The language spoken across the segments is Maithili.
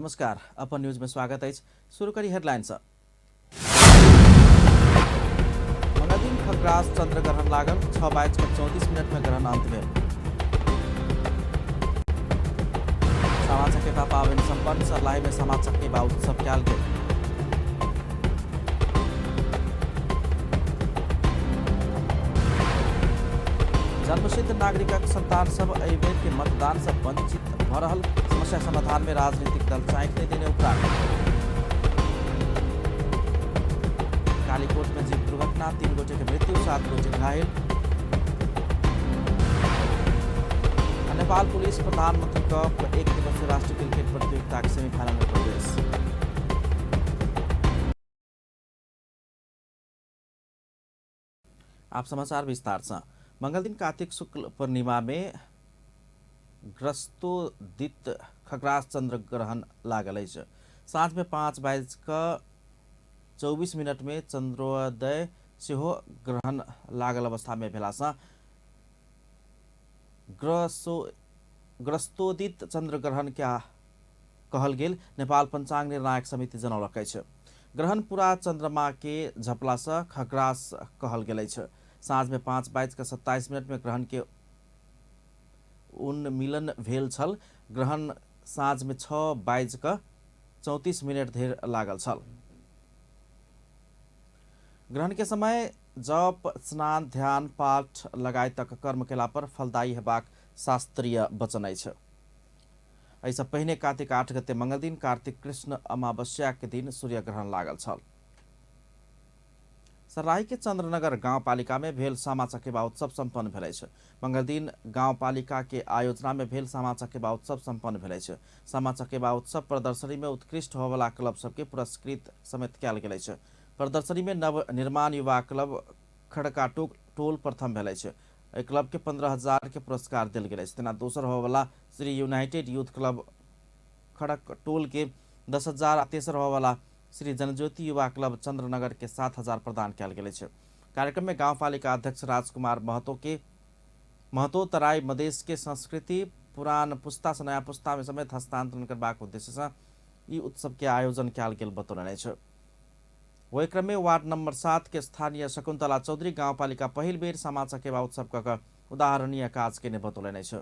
नमस्कार, अपन न्यूज में स्वागत अछि। शुरू करी हेडलाइन सँ। मंगलदिन खग्रास चंद्र ग्रहण लागल, 6:34 में ग्रहण अंत भेल। सामा चकेबा पाबनि संपन्न, सर्लाही में सामा चकेबा उत्सव कयल गेल। जन्मसिद्ध नागरिकक संतान सब एहि बेर के मतदान से वंचित भ रहल समस्या समाधान में राजनीतिक दल चाँकि नहि देने उपराग। कालीकोट में जीप दुर्घटना, 3 गोटे के मृत्यु, 7 गोटे घायल। नेपाल पुलिस प्रधानमंत्री कप एक दिवसीय राष्ट्रीय क्रिकेट प्रतियोगिता के सेमीफाइनल में प्रवेश। आप समाचार विस्तार से। मंगलदिन कार्तिक शुक्ल पूर्णिमा में ग्रस्तोदित खग्रास चंद्र ग्रहण लागल अछि। साँझ में 5:24 में चंद्रोदय सेहो ग्रहण लागल अवस्था में भेलासँ ग्रस्तोदित चंद्र ग्रहण क्या कहल गेल नेपाल पंचांग निर्णायक समिति जनौलक अछि। ग्रहण पूरा चंद्रमा के झपलासँ खग्रास कहल गेल अछि। साँझ में 5:27 में ग्रहण के उन्मीलन भेल छल। ग्रहण साँझ में 6:34 धरि लागल छल। ग्रहण के समय जप, स्नान, ध्यान, पाठ लगायतक कर्म केला पर फलदायी हेबाक शास्त्रीय वचन अछि। एहिसँ पहिने कार्तिक 8 गते मंगलदिन कार्तिक कृष्ण अमावस्या के दिन सूर्य ग्रहण लागल छल। सर्लाही के चंद्रनगर गांवपालिका में भेल सामा चकेबा उत्सव संपन्न भेल अछि। मंगलदिन गांवपालिका के आयोजना में भेल सामा चकेबा उत्सव संपन्न भेल अछि। सामा चकेबा उत्सव प्रदर्शनी में उत्कृष्ट होवला क्लब सबके पुरस्कृत समेत कयल गेल अछि। प्रदर्शनी में नव निर्माण युवा क्लब खड़का टोल प्रथम भेल अछि। एहि क्लब के 15,000 के पुरस्कार देल गेल अछि। तेना दोसर होवला श्री यूनाइटेड यूथ क्लब खड़क टोल के 10,000 आ तेसर होवला श्री जनज्योति युवा क्लब चंद्रनगर के 7,000 प्रदान कयल गेल अछि। कार्यक्रम में गांवपालिका अध्यक्ष राजकुमार महतो तराई मधेश के संस्कृति पुरान पुस्ता से नया पुस्ता में समेत हस्तांतरण करबाक उद्देश्य से ई उत्सव के आयोजन कयल गेल बतौलनि अछि। ओहि क्रम में वार्ड नंबर 7 के स्थानीय शकुंतला चौधरी गांवपालिका पहिल बेर सामा चकेबा उत्सव क उदाहरणीय काज केने बतौलनि अछि।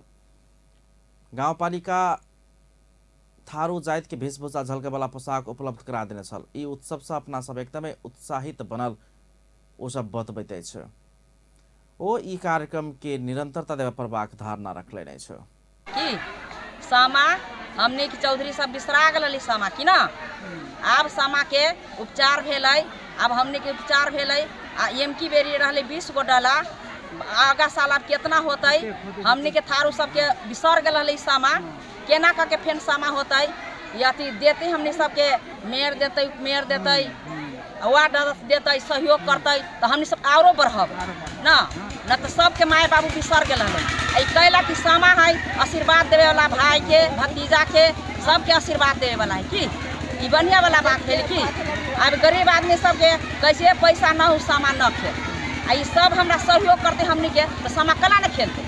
गांवपालिका थारू जाति के वेशभूषा झलकेवाला पोशाक उपलब्ध करा देने छल। ई उत्सव से अपना सब एकदमै उत्साहित बनल ओ सब बतबैत अछि। ओ ई कार्यक्रम के निरंतरता देबय पड़बाक धारणा रखलनि अछि। की सामा हमनी के चौधरी सब बिसरा गेल सामा की ना, आब सामा के उपचार भेलै, आब हमनी के उपचार भेलै। आ एमकी बेरी रहलै 20 गो डला, आगा साल आब केतना होतै। हमनी के थारू सबके बिसर गेल रहलै सामा, केना कऽ के फेन सामा होतै। अथी देतै हमनी सबके, मेयर देतै, उपमेयर देतै, वार्ड देतै, सहयोग करतै तऽ हमनी सब आरो बढ़ब ना, न तऽ सबके माय बाबू बिसर गेल हलै। ई कैला कि सामा है आशीर्वाद देवे वाला, भाई के भतीजा के सबके आशीर्वाद देवे वाला है। की ई बढ़िया वाला बात भेल की आब गरीब आदमी सबके कैसे पैसा न हो सामा न खेल, आ ई सब हमरा सहयोग करतै हमनी के तऽ सामा केना न खेलतै।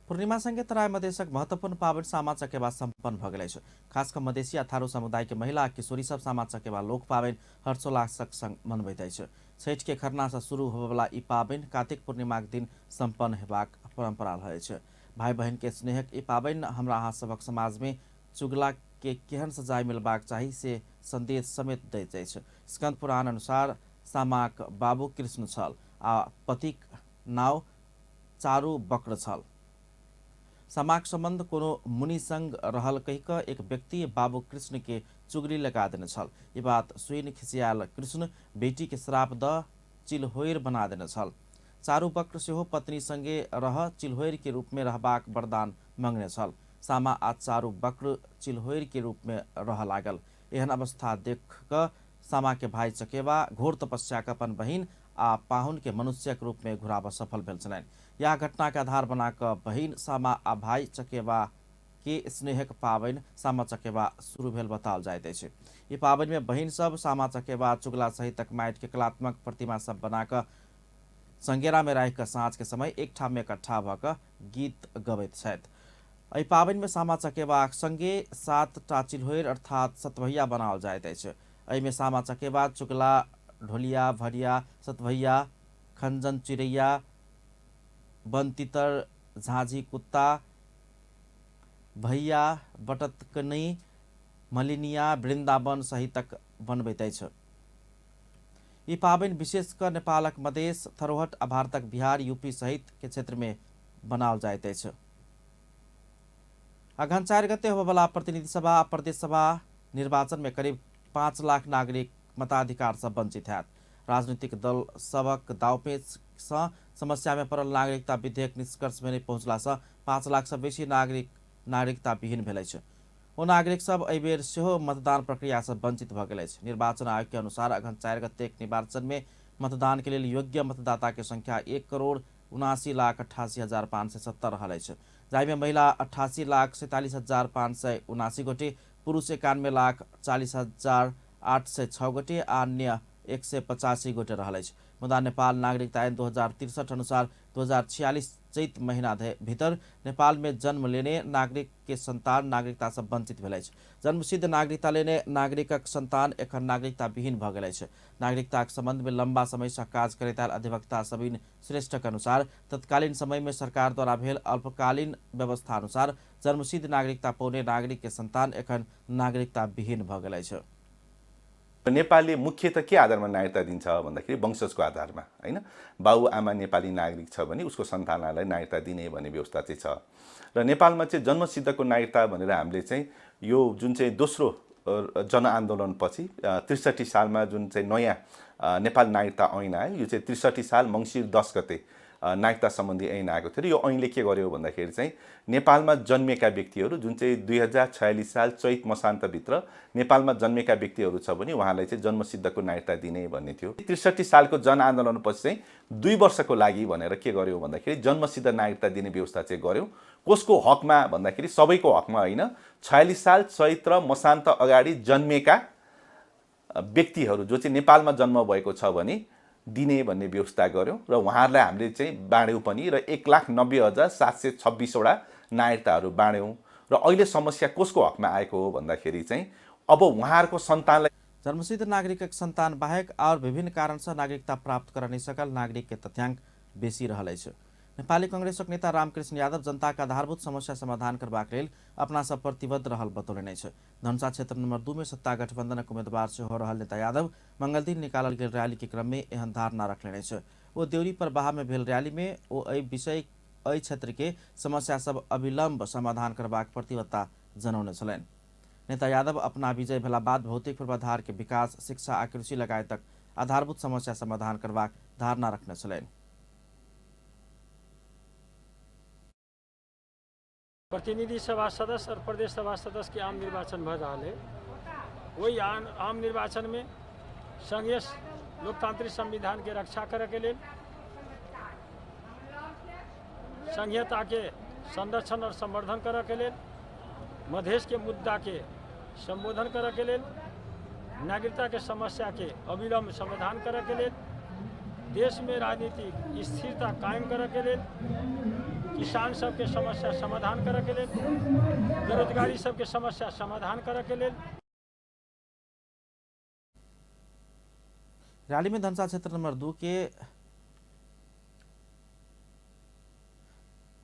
पूर्णिमा संगे तराई मधेशक महत्वपूर्ण पाबनि सामा चकेबा संपन्न भ गेल अछि। खास कऽ मधेसी आ थारू समुदाय के महिला आ किशोरी सब सामा चकेबा लोक पाबनि हर्षोल्लासक संग मनबैत अछि। छठि के खरना सँ शुरू होबयवला ई पाबनि कार्तिक पूर्णिमाक दिन संपन्न हेबाक परंपरा रहल अछि। भाई बहिन के स्नेहक ई पाबनि हमरा अहाँ सभक समाज में चुगला के केहन सजाय मिलबाक चाही से संदेश समेत दैत अछि। स्कंद पुराण अनुसार सामाक बाबू कृष्ण छल आ पतिक नाव चारू वक्र छल। सामाक संबंध कोनो मुनि संग रहल कहि कऽ एक व्यक्ति बाबू कृष्ण के चुगली लगा देने छल। ई बात सुनि खिसियायल कृष्ण बेटी के श्राप दऽ चिलहोइर बना देने छल। चारू वक्र सेहो पत्नी संगे रह चिलहोइर के रूप में रहबाक वरदान मंगने छल। सामा आ चारू वक्र चिलहोइर के रूप में रह लागल। एहन अवस्था देख कऽ सामा के भाई चकेबा घोर तपस्या कऽ अपन बहिन आ पाहुन के मनुष्यक रूप में घुराबऽ सफल भेल छलनि। यह घटना के आधार बना कऽ बहिन सामा आ भाई चकेबा के स्नेहक पाबनि सामा चकेबा शुरू भेल बताओल जाइत अछि। ई पाबनि में बहिन सब सामा चकेबा चुगला सहितक माटि के कलात्मक प्रतिमा सब बना कऽ संगेरा में राखि कऽ साँझ के समय एक ठाम में इकट्ठा भऽ कऽ गीत गबैत छथि। एहि पाबनि में सामा चकेबाक संगे 7टा चिल्होरि अर्थात सतभैया बनाओल जाइत अछि। एहिमे सामा चकेबा, चुगला, ढोलिया, भरिया, सतभैया, खंजन चिड़ैया, बनतितर, झाँझी कुत्ता, भैया, बटतकनी, मलिनिया, वृंदावन सहितक बनबैत अछि। ई पाबनि विशेष कऽ नेपालक मधेश, थरोहट आ भारतक बिहार, यूपी सहित के क्षेत्र में बनाओल जाइत अछि। अगहन 4 गते होबयवला प्रतिनिधि सभा आ प्रदेश सभा निर्वाचन में करीब 5 लाख नागरिक मताधिकार से वंचित हैत। राजनीतिक दल सभक दावपेच से समस्या में पड़ल नागरिकता विधेयक निष्कर्ष में नहीं पहुंचला से 5 लाख से बेसी नागरिक नागरिकता विहीन भेल अछि। ओ नागरिक सब एहि बेर सेहो मतदान प्रक्रिया से वंचित भऽ गेल अछि। निर्वाचन आयोग के अनुसार अगहन 4 गते निर्वाचन में मतदान के लेल योग्य मतदाता के संख्या 1,79,88,570 रहल अछि, जाहिमे महिला 88,47,579 गोटे, पुरुष 91,40,806 गोटे आ अन्य 185 गोटे रहल अछि। मुदा नेपाल नागरिकता ऐन 2063 अनुसार 2046 चैत महीना भीतर नेपाल में जन्म लेने नागरिक के संतान नागरिकता से वंचित भेल अछि। जन्मसिद्ध नागरिकता लेने नागरिकक संतान एखन नागरिकता विहीन भऽ गेल अछि। नागरिकताक संबंध में लंबा समय से काज करैत आयल अधिवक्ता सबिन श्रेष्ठक अनुसार तत्कालीन समय में सरकार द्वारा भेल अल्पकालीन व्यवस्था अनुसार जन्मसिद्ध नागरिकता पौने नागरिक के संतान एखन नागरिकता विहीन भऽ गेल अछि। नेपालले मुख्यतः के आधारमा नागरिकता दिन्छ भन्दाखेरि वंशजको आधारमा, हैन? बाउ आमा नेपाली नागरिक छ भने उसको सन्तानलाई नागरिकता दिने भन्ने व्यवस्था चाहिँ छ। र नेपालमा चाहिँ जन्मसिद्धको नागरिकता भनेर हामीले चाहिँ यो जुन चाहिँ दोस्रो जनआन्दोलनपछि 63 सालमा जुन चाहिँ नयाँ नेपाल नागरिकता ऐन आयो, यो चाहिँ 63 साल मङ्सिर 10 गते नागरिकता सम्बन्धी ऐन आएको थियो। र यो ऐनले के गर्यो भन्दाखेरि चाहिँ नेपालमा जन्मेका व्यक्तिहरू जुन चाहिँ 2046 साल चैत मसान्तभित्र नेपालमा जन्मेका व्यक्तिहरू छ भने उहाँलाई चाहिँ जन्मसिद्धको नागरिकता दिने भन्ने थियो। 63 सालको जनआन्दोलनपछि चाहिँ 2 वर्षको लागि भनेर के गर्यो भन्दाखेरि जन्मसिद्ध नागरिकता दिने व्यवस्था चाहिँ गर्यो। कसको हकमा भन्दाखेरि सबैको हकमा होइन, 46 साल चैत्र मसान्त अगाडि जन्मेका व्यक्तिहरू जो चाहिँ नेपालमा जन्म भएको छ भने दिने भन्ने व्यवस्था गर्यौँ र उहाँहरूलाई हामीले चाहिँ बाँड्यौँ पनि र 1,90,726वटा नागरिकताहरू बाँड्यौँ। र अहिले समस्या कसको हकमा आएको हो भन्दाखेरि चाहिँ अब उहाँहरूको सन्तानलाई जन्मसिद्ध नागरिकक सन्तान बाहेक और विभिन्न कारण से नागरिकता प्राप्त कर नहीं सकल नागरिक के तथ्यांक बेसी रहल अछि। नेपाली कांग्रेसक नेता रामकृष्ण यादव जनताक आधारभूत समस्या समाधान करबाक लेल अपना सब प्रतिबद्ध रहल बतौलनि अछि। धनुषा क्षेत्र नंबर 2 में सत्ता गठबंधनक उम्मीदवार सेहो रहल नेता यादव मंगलदिन निकालल गेल रैली के क्रम में एहन धारणा रखलनि अछि। ओ देउरी परबाहा में भेल रैली में ओ एहि विषय एहि क्षेत्र के समस्या सब अविलंब समाधान करबाक प्रतिबद्धता जनौने छलनि। नेता यादव अपना विजय भेला बाद भौतिक पूर्वाधार के विकास, शिक्षा आ कृषि लगायतक आधारभूत समस्या समाधान करबाक धारणा रखने छलनि। प्रतिनिधि सभा सदस्य और प्रदेश सभा सदस्य के आम निर्वाचन भऽ रहल है। वही आम निर्वाचन में संघीय लोकतांत्रिक संविधान के रक्षा करे के लेल, संघीयता के संरक्षण और संवर्धन करे के लेल, मधेश के मुद्दा के संबोधन करे के लेल, नागरिकता के समस्या के अविलंब समाधान करे के लेल, देश में राजनीतिक स्थिरता कायम करे के लेल, किसान सबके समस्या समाधान करे के लेल, बेरोजगारी सबके समस्या समाधान करे के लेल। रैली में धनुषा क्षेत्र नंबर 2 के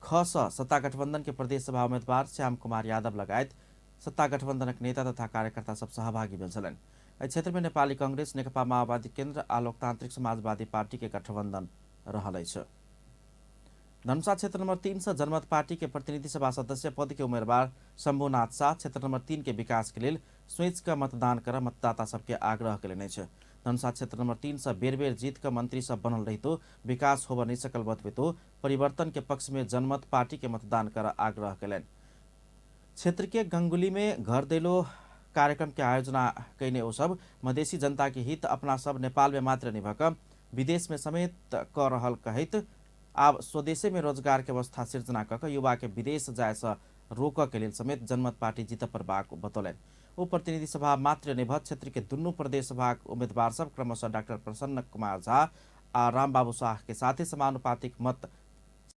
ख स सत्ता गठबंधन के प्रदेश सभा उम्मीदवार श्याम कुमार यादव लगायत सत्ता गठबंधनक नेता तथा कार्यकर्ता सब सहभागी भेल छलनि। एहि क्षेत्र में नेपाली कांग्रेस, नेकपा माओवादी केन्द्र आ लोकतांत्रिक समाजवादी पार्टी के गठबंधन रहल अछि। धनुषा क्षेत्र नंबर 3 से जनमत पार्टी के प्रतिनिधि सभा सदस्य पद के उम्मीदवार शंभुनाथ शाह क्षेत्र नंबर 3 के विकास के लेल सोचि कऽ मतदान कर मतदाता सबके आग्रह कयलनि अछि। धनुषा क्षेत्र नंबर 3 से बेर बेर जीत कऽ मंत्री सब बनल रहितो विकास होबऽ नहीं सकल बतबितो परिवर्तन के पक्ष में जनमत पार्टी के मतदान कर आग्रह कयलनि। क्षेत्र के गंगुली में घर दैलो कार्यक्रम के आयोजना कयने ओ सब मधेसी जनता के हित अपना सब नेपाल में मात्र नहीं भऽ विदेश में समेत कऽ रहल कहैत आब स्वदेशे में रोजगार के व्यवस्था सिर्जना कऽ कऽ युवा के विदेश जाय से रोकऽ के लेल समेत जनमत पार्टी जीत पड़बाक बतौलनि। ओ प्रतिनिधि सभा मात्र नहि भऽ क्षेत्र के दुनू प्रदेश सभाक उम्मीदवार सब क्रमशः डाक्टर प्रसन्न कुमार झा आ रामबाबू शाह के साथे समानुपातिक मत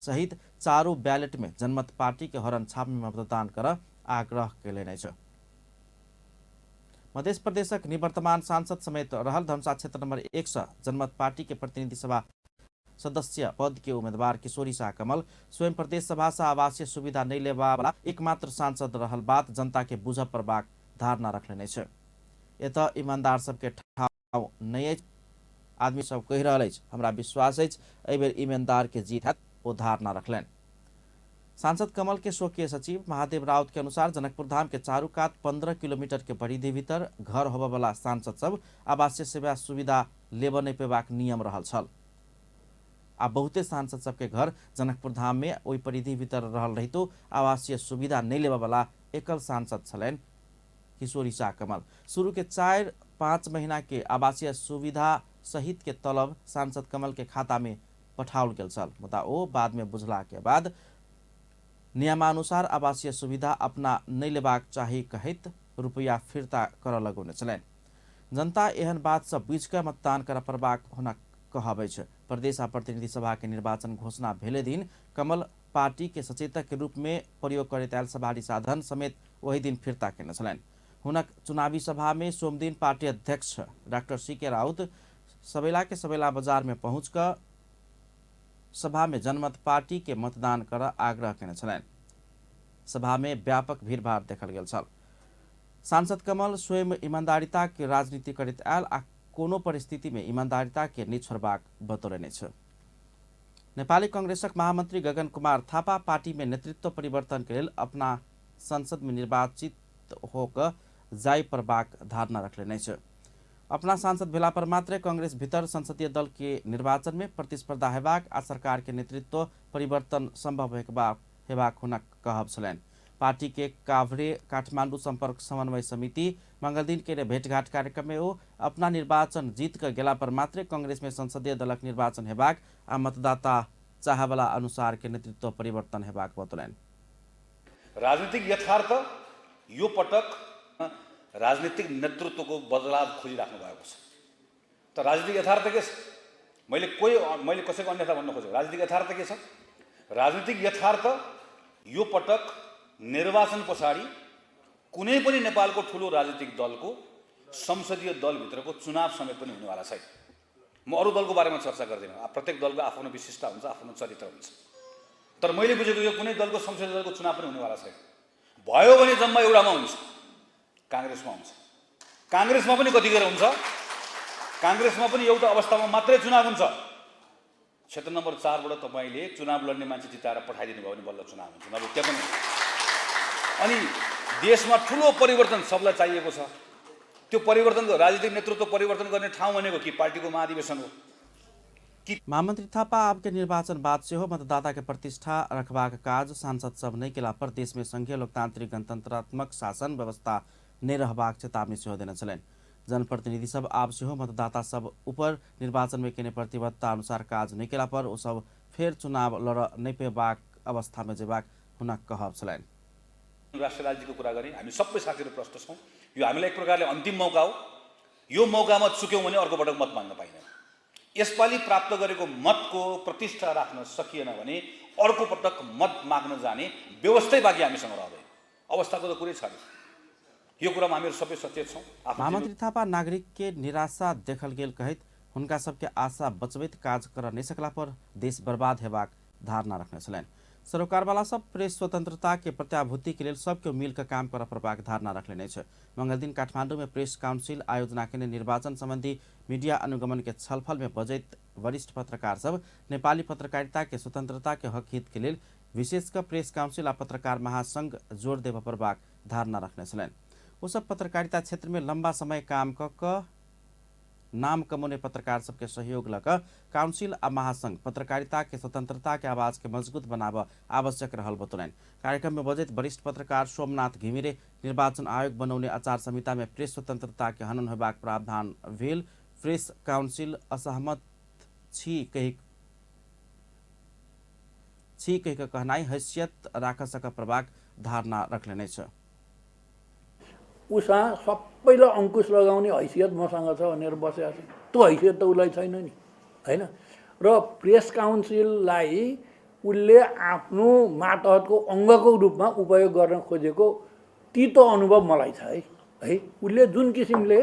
सहित चारू बैलेट में जनमत पार्टी के हरन छाप में मतदान कर आग्रह केलनि अछि। मध्य प्रदेशक निवर्तमान सांसद समेत रहल धनुषा क्षेत्र नंबर 1 से जनमत पार्टी के प्रतिनिधि सभा सदस्य पद के उम्मीदवार किशोरी शाह कमल स्वयं प्रदेश सभा से आवासीय सुविधा नहीं लेवा वाला एकमात्र सांसद रहल बात जनता के बुझ पड़बाक धारणा रखलनि अछि। एतऽ ईमानदार सबके ठाउँ नहि अछि, आदमी सब कहि रहल अछि, हमरा विश्वास अछि एहि बेर ईमानदार के जीत हैत, ओ धारणा रखलनि। सांसद कमल के स्वकीय सचिव महादेव राउत के अनुसार जनकपुर धाम के चारू कात 15 किलोमीटर के परिधि भीतर घर होबयवला सांसद सब आवासीय सेवा सुविधा लेबऽ नहि पेबाक नियम रहल छल आ बहुते सांसद सबके घर जनकपुर धाम में ओहि परिधि भीतर रहल रहितो आवासीय सुविधा नहीं लेबयवला एकल सांसद छलनि किशोरी शाह कमल। शुरू के 4-5 महीना के आवासीय सुविधा सहित के तलब सांसद कमल के खाता में पठाओल गेल छल, मुदा ओ बाद में बुझला के बाद नियमानुसार आवासीय सुविधा अपना नहीं लेबाक चाही कहैत रुपया फिर्ता करऽ लगौने छलनि। जनता एहन बात सब बुझि कऽ मतदान करऽ पड़बाक हुनक कहब अछि। प्रदेश आ प्रतिनिधि सभा के निर्वाचन घोषणा भेले दिन कमल पार्टी के सचेतक के रूप में प्रयोग करैत आयल सवारी साधन समेत वही दिन फिर्ता केने छलनि। हुनक चुनावी सभा में सोमदिन पार्टी अध्यक्ष डॉक्टर सी के राउत सबेला के सबेला बाजार में पहुँच कऽ सभा में जनमत पार्टी के मतदान कर आग्रह केने छलनि। सभा में व्यापक भीड़भाड़ देखल गेल छल। सांसद कमल स्वयं ईमानदारिता के राजनीति करैत आयल आ कोनो परिस्थिति में ईमानदारिता के नहि छोड़बाक बतौलनि अछि। नेपाली कांग्रेसक महामंत्री गगन कुमार थापा पार्टी में नेतृत्व परिवर्तन के लेल अपना संसद में निर्वाचित होकर जाय पड़बाक धारणा रखलनि अछि। अपना सांसद भेला पर मात्रे कांग्रेस भीतर संसदीय दल के निर्वाचन में प्रतिस्पर्धा हेबाक आ सरकार के नेतृत्व परिवर्तन संभव हेबाक हुनक कहब छलनि। पार्टी के काभ्रे काठमांडू संपर्क समन्वय समिति मंगलदिन के भेंटघाट कार्यक्रम में ओ अपना निर्वाचन जीत कर गेला पर मात्रे कांग्रेस में संसदीय दलक निर्वाचन हेबाक आ मतदाता चाहवला अनुसार के नेतृत्व परिवर्तन हेबाक बतौलनि। राजनीतिक यथार्थ यो पटक राजनीतिक नेतृत्वको बदलाव खोजिराख्नु भएको छ। त राजनीतिक यथार्थ के छ? मैले कसैको अन्यथा भन्न खोजेको। राजनीतिक यथार्थ के छ? राजनीतिक यथार्थ यो पटक निर्वाचन पछाडि कुनै पनि नेपालको ठुलो राजनीतिक दलको संसदीय दलभित्रको चुनाव समेत पनि हुनेवाला छैन। म अरू दलको बारेमा चर्चा गर्दिनँ, प्रत्येक दलको आफ्नो विशिष्टता हुन्छ, आफ्नो चरित्र हुन्छ, तर मैले बुझेको यो कुनै दलको संसदीय दलको चुनाव पनि हुनेवाला छैन। भयो भने जम्मा एउटामा हुन्छ, काङ्ग्रेसमा हुन्छ। काङ्ग्रेसमा पनि कतिखेर हुन्छ? काङ्ग्रेसमा पनि एउटा अवस्थामा मात्रै चुनाव हुन्छ। क्षेत्र नम्बर 4 बाट तपाईँले चुनाव लड्ने मान्छे जिताएर पठाइदिनु भयो भने बल्ल चुनाव हुन्छ, नभए त्यहाँ पनि। अनि देशमा ठुलो परिवर्तन सबलाई चाहिएको छ। त्यो परिवर्तनको राजनीतिक नेतृत्व परिवर्तन गर्ने ठाउँ भनेको कि पार्टीको महाधिवेशन हो। महामन्त्री थापा आबके निर्वाचन बाद सेहो मतदाता के प्रतिष्ठा रखबाक काज सांसद सब नहि केला पर देश में संघीय लोकतांत्रिक गणतंत्रात्मक शासन व्यवस्था नहि रहबाक चेतावनी सेहो देने छलनि। जनप्रतिनिधि सब आब सेहो मतदाता सब ऊपर निर्वाचन में केने प्रतिबद्धता अनुसार काज नहि केला पर ओ सब फेर चुनाव लड़ नहि पेबाक अवस्था में जेबाक हुनक कहब छलनि। राष्ट्रिय राजनीतिको कुरा गरेँ, हामी सबै साथीहरू प्रश्न छौँ। यो हामीलाई एक प्रकारले अन्तिम मौका हो। यो मौकामा चुक्यौँ भने अर्को पटक मत माग्न पाइँदैन। यसपालि प्राप्त गरेको मतको प्रतिष्ठा राख्न सकिएन भने अर्को पटक मत माग्न जाने व्यवस्थै बाँकी हामीसँग रहँदैन। अवस्थाको त कुरै छैन। यो कुरामा हामीहरू सबै सचेत छौँ। महामन्त्री थापा नागरिक के निराशा देखल गेल कहैत हुनका सबके आशा बचबैत काज कर नहि सकला पर देश बर्बाद हेबाक धारणा रखने छलनि। सरोकारवाला सब प्रेस स्वतंत्रता के प्रत्याभूति के लेल सबके मिलकर काम कर पड़बाक धारणा रखलनि अछि। मंगलदिन काठमांडू में प्रेस काउंसिल आयोजना केने निर्वाचन संबंधी मीडिया अनुगमन के छलफल में बजैत वरिष्ठ पत्रकार सब नेपाली पत्रकारिता के स्वतंत्रता के हक हित के लेल विशेष क प्रेस काउंसिल आ पत्रकार महासंघ जोर देबऽ पड़बाक धारणा रखने छलनि। ओ सब पत्रकारिता क्षेत्र में लंबा समय काम क नाम कमौने पत्रकार सबके सहयोग लऽ कऽ काउंसिल आ महासंघ पत्रकारिता के स्वतंत्रता के आवाज के मजबूत बनाबऽ आवश्यक रहल बतौलनि। कार्यक्रम में बजैत वरिष्ठ पत्रकार सोमनाथ घिमिरे निर्वाचन आयोग बनौने आचार संहिता में प्रेस स्वतंत्रता के हनन होबाक प्रावधान भेल प्रेस काउंसिल असहमत छी कहि कऽ कहनाइ हैसियत राख सक पड़बाक धारणा रखलनि अछि। उषा सबैलाई अङ्कुश लगाउने हैसियत मसँग छ भनेर बसेको छ, त्यो हैसियत त उसलाई छैन नि, होइन? र प्रेस काउन्सिललाई उसले आफ्नो मातहतको अङ्गको रूपमा उपयोग गर्न खोजेको तितो अनुभव मलाई छ है। है उसले जुन किसिमले।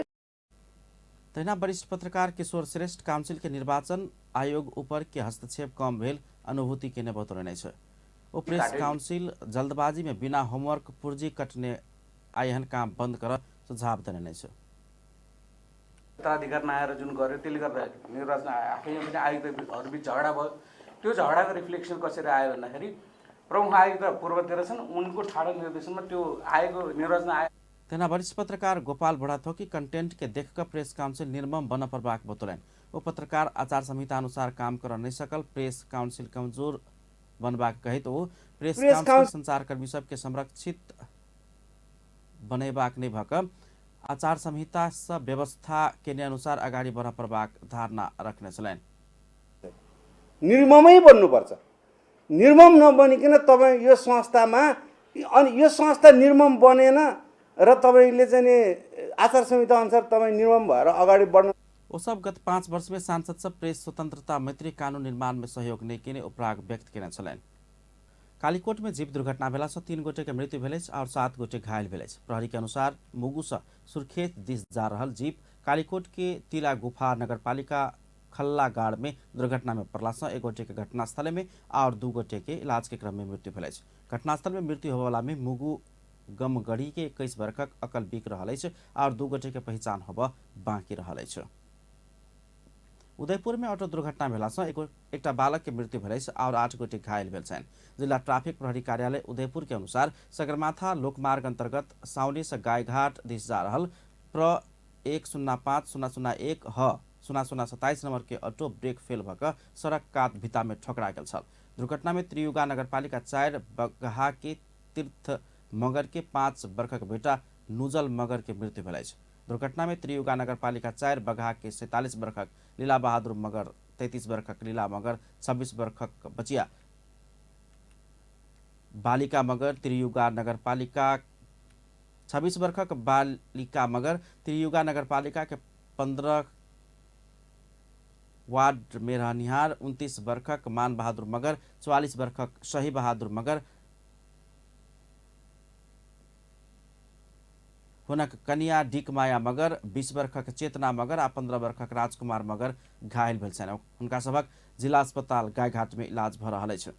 तहिना वरिष्ठ पत्रकार किशोर श्रेष्ठ काउंसिल के निर्वाचन आयोग ऊपर के हस्तक्षेप कम भेल अनुभूति केने बतौने छै। ओ प्रेस काउंसिल जल्दबाजी में बिना होमवर्क पुर्जी कटने आयहन काम बंद कर सुझाव देने छै। उत्तराधिकार नआएर जुन गर्यो, त्यसले गर्दा निर्वाचन आफैमा पनि आयुक्तहरूबिच झगडा भयो। त्यो झगडाको रिफ्लेक्सन कसरी आयो भन्दाखेरि प्रमुख आयुक्त पूर्वतिर छन्, उनको ठाडो निर्देशनमा त्यो आएको निर्वाचन आयोग। तहिना वरिष्ठ पत्रकार गोपाल बुढाथोकी कंटेंट के देखकर प्रेस काउंसिल निर्मम बन पड़बाक बतौलनि। ओ पत्रकार आचार संहिता अनुसार काम कर नहि सकल प्रेस काउंसिल कमजोर बनबाक कहैत ओ प्रेस काउंसिल संचारकर्मी सबके संरक्षित बनेबाक नहि भऽ कऽ आचार संहिता सँ व्यवस्था केने अनुसार अगाडि बढ़ पड़बाक धारणा रखने छलनि। निर्ममै बन्नुपर्छ। निर्मम नबनिकन तपाईँ यो संस्थामा, अनि यो संस्था निर्मम बनेन र तपाईँले चाहिँ नि आचार संहिता अनुसार तपाईँ निर्मम भएर अगाडि बढ्नु। ओ सब गत 5 वर्ष में सांसद सब प्रेस स्वतंत्रता मैत्री कानून निर्माण में सहयोग नहि केने उपराग व्यक्त केने छलनि। कालीकोट में जीप दुर्घटना भेला सँ 3 गोटे के मृत्यु भेल अछि और 7 गोटे घायल भेल अछि। प्रहरी के अनुसार मुगु सँ सुर्खेत दिस जा रहल जीप कालीकोट के तिला गुफा नगरपालिका खल्लागाड़ में दुर्घटना में पड़ला सँ 1 गोटे के घटनास्थल में और 2 गोटे के इलाज के क्रम में मृत्यु भेल अछि। घटनास्थल में मृत्यु होबयवला में मुगु गमगढ़ी के 21 वर्षक अकल बिक रहल अछि और 2 गोटे के पहचान होबय बाँकी रहल अछि। उदयपुर में ऑटो दुर्घटना भेला सँ एकटा बालक के मृत्यु भेल अछि और 8 गोटे घायल भेल छनि। जिला ट्रैफिक प्रहरी कार्यालय उदयपुर के अनुसार सगरमाथा लोकमार्ग अंतर्गत साउनी से गायघाट दिस जा रहल प्र 105001 ह 0027 नंबर के ऑटो ब्रेक फेल भऽ कऽ सड़क कात भिता में ठोकरा गेल छल। दुर्घटना में त्रियुगा नगरपालिका 4 बगहा के तीर्थ मगर के 5 वर्षक बेटा नुजल मगर के मृत्यु भेल अछि। दुर्घटना में त्रियुगा नगरपालिका 4 बगहा के 47 वर्षक लीला बहादुर मगर, 33 वर्षक लीला मगर, 26 वर्षक बचिया बालिका मगर, त्रियुगा नगरपालिका 26 वर्षक बालिका मगर, त्रियुगा नगरपालिका के 15 वार्ड में रहनिहार 29 वर्षक मान बहादुर मगर, 44 वर्षक सही बहादुर मगर, हुनक कनिया डिकमाया मगर, 20 वर्षक चेतना मगर आ 15 वर्षक राजकुमार मगर घायल भेल छनि। हुनका सभक जिला अस्पताल गायघाट में इलाज भऽ रहल अछि।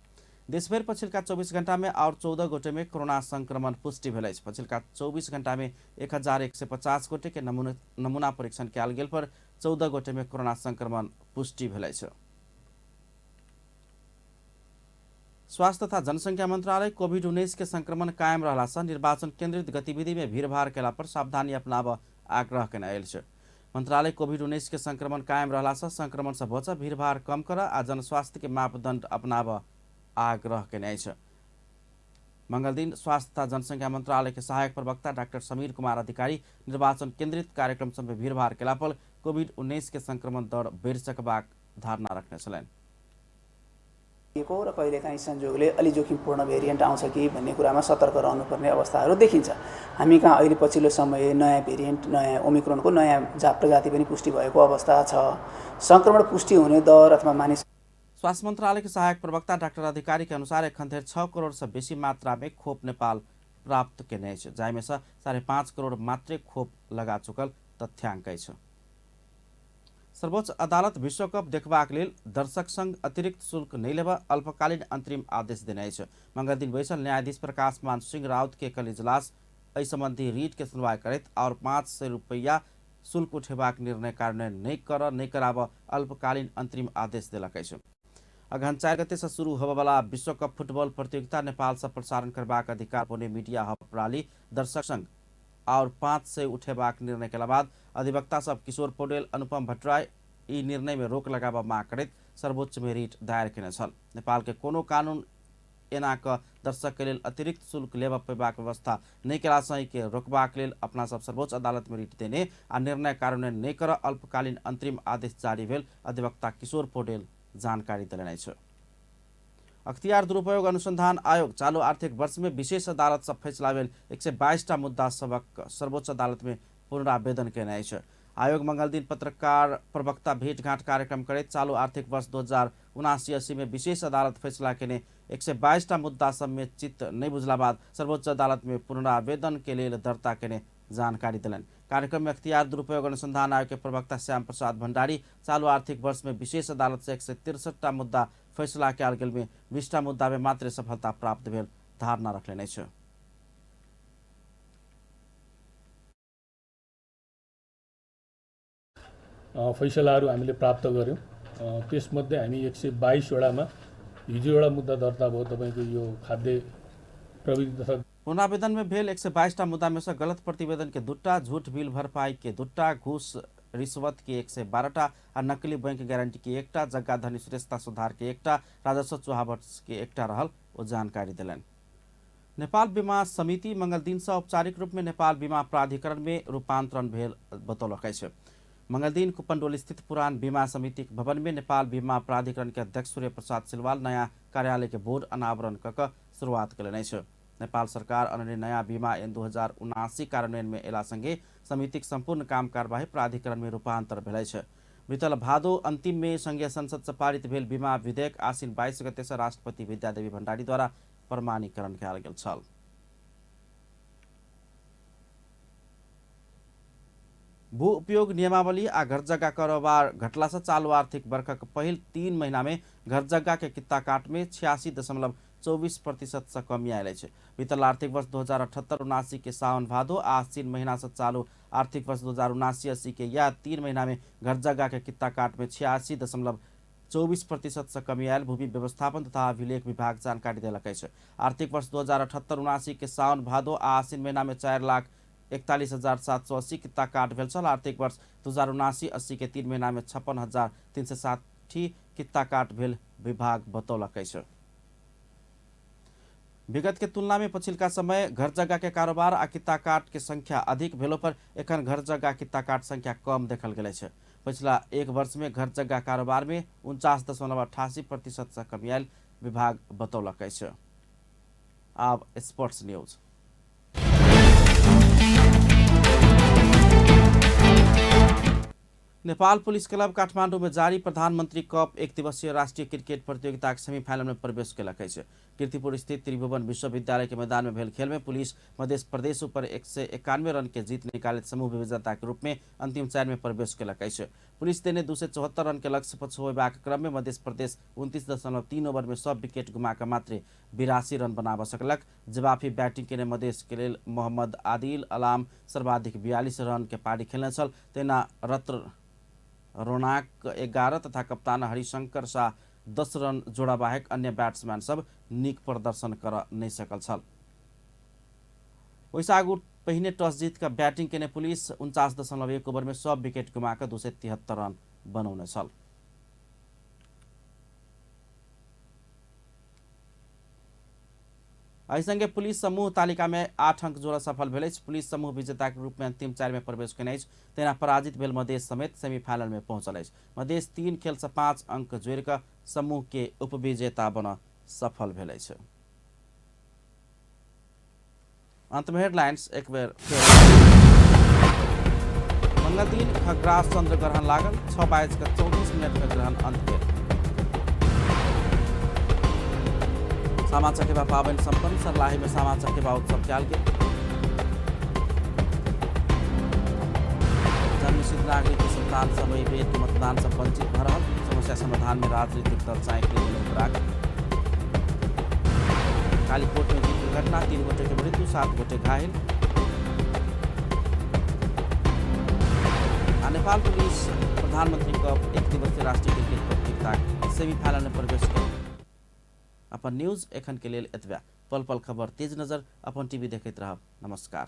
देशभरि पछिलका 24 घंटा में और 14 गोटे में कोरोना संक्रमण पुष्टि भेल अछि। पछिलका 24 घंटा में 1150 गोटे के नमूना परीक्षण कयल गेल पर 14 गोटे में कोरोना संक्रमण पुष्टि भेल अछि। स्वास्थ्य तथा जनसंख्या मंत्रालय कोविड-19 के संक्रमण कायम रहला सँ निर्वाचन केंद्रित गतिविधि में भीड़भाड़ केला पर सावधानी अपनाबऽ आग्रह केने अछि। मंत्रालय कोविड-19 के संक्रमण कायम रहला सँ संक्रमण से बचऽ, भीड़भाड़ कम करऽ आ जनस्वास्थ्य के मापदंड अपनाबऽ आग्रह केने अछि। मंगलदिन स्वास्थ्य तथा जनसंख्या मंत्रालय के सहायक प्रवक्ता डॉक्टर समीर कुमार अधिकारी निर्वाचन केंद्रित कार्यक्रम सब में भीड़भाड़ केला पर कोविड-19 के संक्रमण दर बढ़ि सकबाक धारणा रखने छलनि। र कहिलेकाहीँ संजोगले अलि जोखिमपूर्ण भेरिएन्ट आउँछ कि भन्ने कुरामा सतर्क रहनुपर्ने अवस्थाहरू देखिन्छ। हामी कहाँ अहिले पछिल्लो समय नयाँ भेरिएन्ट, नयाँ ओमिक्रोनको नयाँ प्रजाति पनि पुष्टि भएको अवस्था छ। सङ्क्रमण पुष्टि हुने दर अथवा मानिस। स्वास्थ्य मंत्रालय के सहायक प्रवक्ता डाक्टर अधिकारी के अनुसार एखन धरि 6 करोड़ से बेसी मात्रा में खोप नेपाल प्राप्त केने अछि, जाहिमे सँ 5.5 करोड़ मात्रै खोप लगा चुकल तथ्यांक अछि। सर्वोच्च अदालत विश्वकप देखबाक लेल दर्शक संग अतिरिक्त शुल्क नहि लेबऽ अल्पकालीन अंतरिम आदेश देने अछि। मंगलदिन बैसल न्यायाधीश प्रकाश मान सिंह राउत के एकल इजलास एहि संबंधी रीट के सुनवाई करैत और 500 रुपैया शुल्क उठेबाक निर्णय कार्यान्वयन नहि कराबऽ अल्पकालीन अंतरिम आदेश देलक अछि। अगहन 4 गते से शुरू होबयवला विश्वकप फुटबॉल प्रतियोगिता नेपाल से प्रसारण करबाक अधिकार पुणे मीडिया हब प्रणाली दर्शक संग और 500 उठेबाक निर्णय के बाद अधिवक्ता सब किशोर पौडेल, अनुपम भट्टराई ई निर्णय में रोक लगाबऽ माग करैत सर्वोच्च में रिट दायर केने छल। नेपाल के कोनो कानून एना क दर्शक के लेल अतिरिक्त शुल्क लेबऽ पेबाक व्यवस्था नहि केला सँ के रोकबाक लेल अपना सब सर्वोच्च अदालत में रिट देने आ निर्णय कार्यान्वयन नहि कर अल्पकालीन अंतरिम आदेश जारी भेल अधिवक्ता किशोर पौडेल जानकारी देलनि अछि। अख्तियार दुरुपयोग अनुसंधान आयोग चालू आर्थिक वर्ष में विशेष अदालत से फैसला भेल 122टा मुद्दा सबक सर्वोच्च अदालत में पुनरावेदन केने अछि। आयोग मंगलदिन पत्रकार प्रवक्ता भेटघाट कार्यक्रम करैत चालू आर्थिक वर्ष 2079-80 में विशेष अदालत फैसला केने 122टा मुद्दा सब में चित्त नहीं बुझला बाद सर्वोच्च अदालत में पुनरावेदन के लेल दर्ता केने जानकारी दिलनि। कार्यक्रम में अख्तियार दुरुपयोग अनुसंधान आयोग के प्रवक्ता श्याम प्रसाद भंडारी चालू आर्थिक वर्ष में विशेष अदालत से 163टा मुद्दा फैसला कयल गेल में 20टा मुद्दा में मात्र सफलता प्राप्त भेल धारणा रखलनि अछि। फैसलाहरू हामीले प्राप्त गर्यौं। त्यसमध्ये हामी 122 वटामा हिजो एउटा मुद्दा दर्ता भयो तपाईको यो खाद्य प्रविधि तथा पुनरावेदन में भेल 122टा मुद्दा में से गलत प्रतिवेदन के 2टा, झूठ बिल भरपाई के 2टा, घूस रिश्वत के 112टा आ नकली बैंक गारंटी के 1टा, जग्गा धनी श्रेष्ठता सुधार के 1टा, राजस्व चुहावट के 1टा रहल ओ जानकारी दिलनि। नेपाल बीमा समिति मंगलदिन से औपचारिक रूप में नेपाल बीमा प्राधिकरण में रूपांतरण भेल बतौलक अछि। मंगलदिन कुपंडोल स्थित पुरान बीमा समिति भवन में नेपाल बीमा प्राधिकरण के अध्यक्ष सूर्य प्रसाद सिलवाल नया कार्यालय के बोर्ड अनावरण क शुरुआत कयलनि अछि। नेपाल सरकार अन्य नयाँ बीमा ऐन 2079 कार्यान्वयन में एला संगे समितिक संपूर्ण काम कार्यवाही प्राधिकरण में रूपांतर भेल अछि। बीतल भादो अंतिम में संघीय संसद से पारित भेल बीमा विधेयक आसिन 22 गते से राष्ट्रपति विद्यादेवी भण्डारी द्वारा प्रमाणीकरण कयल गेल छल। भू उपयोग नियमावली आ घर जग्गा कारोबार घटला से चालू आर्थिक वर्षक पहिल 3 महीना में घर जग्गा के कित्ता काट में 86.24% से कमी आयल अछि। बीतल आर्थिक वर्ष 2078-79 के सावन भादो आ आसिन महीना से चालू आर्थिक वर्ष 2079-80 के यह 3 महीना में घर जग्गा के कित्ता काट में 86.24% से कमी आयल भूमि व्यवस्थापन तथा अभिलेख विभाग जानकारी देलक अछि। आर्थिक वर्ष 2078-79 के सावन भादो आ आसिन महीना में 4,41,780 कित्ता काट भेल छल। आर्थिक वर्ष 2079-80 के 3 महीना में 56,360 कित्ता काट भेल विभाग बतौलक अछि। विगत के तुलना में पछिलका समय घर जग्गा के कारोबार आ कित्ता काट के संख्या अधिक भेलो पर एखन घर जग्गा कित्ता काट संख्या कम देखल गेल अछि। पछिला एक वर्ष में घर जग्गा कारोबार में 49.88% से कमी आयल विभाग बतौलक अछि। आब sports news. Nepal police club Kathmandu में जारी प्रधानमंत्री कप एक दिवसीय राष्ट्रीय क्रिकेट प्रतियोगिता के सेमीफाइनल में प्रवेश कयलक अछि। कीर्तिपुर स्थित त्रिभुवन विश्वविद्यालय के मैदान में भेल खेल में पुलिस मध्य प्रदेश ऊपर 191 रन के जीत निकालित समूह विजेता के रूप में अंतिम 4 में प्रवेश कयलक अछि। पुलिस देने 274 रन के लक्ष्य पछुएबाक क्रम में मध्य प्रदेश 29.3 ओवर में सब विकेट गुमाकर मात्र 82 रन बनाब सकलक। जवाफी बैटिंग केने मधेश के लेल मोहम्मद आदिल अलाम सर्वाधिक 42 रन के पारी खेलने छल। तेना रत्न रोनाक 11 तथा कप्तान हरिशंकर शाह 10 रन जोड़ा बाहेक अन्य बैट्समैन सब नीक प्रदर्शन कर नहीं सकल छल। ओहिसँ आगू पहिने टॉस जीत कऽ बैटिंग केने पुलिस 49.1 ओवर में सब विकेट गुमा कऽ 273 रन बनौने छल। एहि संगे पुलिस समूह तालिका में 8 अंक जोड़ सफल भेल अछि। पुलिस समूह विजेता के रूप में अंतिम 4 में प्रवेश केने अछि। तेना पराजित भेल मधेश समेत सेमीफाइनल में पहुंचल अछि। मधेश 3 खेल से 5 अंक जोड़ि कऽ समूह के उपविजेता बन सफल भेल अछि। अंत में हेडलाइंस एक बेर फेर। मंगलदिन खग्रास चंद्र ग्रहण लागल। 6:34 में ग्रहण अंत भेल। सामा चकेबा पाबनि संपन्न। सर्लाही में सामा चकेबा उत्सव कयल गेल। जन्मसिद्ध नागरिक के संतान सब एहि बेर के मतदान से वंचित भऽ रहल। समस्या समाधान में राजनीतिक दल चाँकि उपराग। कालीकोट में जीप दुर्घटना, 3 गोटे के मृत्यु, 7 गोटे घायल। आ नेपाल पुलिस प्रधानमंत्री कप एक दिवसीय राष्ट्रीय क्रिकेट प्रतियोगिता सेमीफाइनल में प्रवेश कयल। अपन न्यूज एखन के लेल एतबे। पल पल खबर तेज नजर अपन टीवी देखैत रहब। नमस्कार।